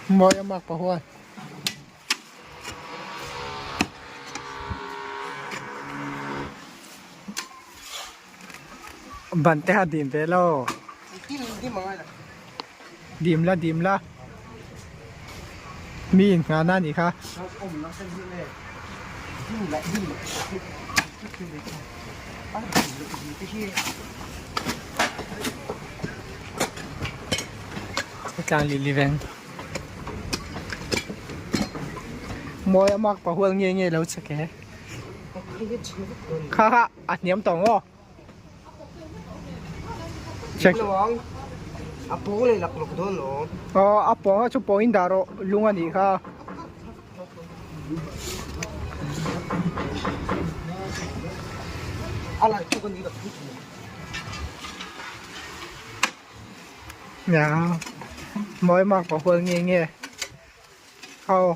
Mawi a mak pahuan. Ban te kha dim ve lo. Dim la dim la. Mi in nghahna a nih kha. Tlang lili veng. Mawi a mak pahual nge nge lo chhak e. Kha kha a hniam tawh maw? Check. A pawng leh lak lawk dawn lo. Aw a pawng a chu pawng in dah rawh lung a nih kha. A lai chu ka ni ka thu thei. Nia mawi mak pahual nge nge. Aw.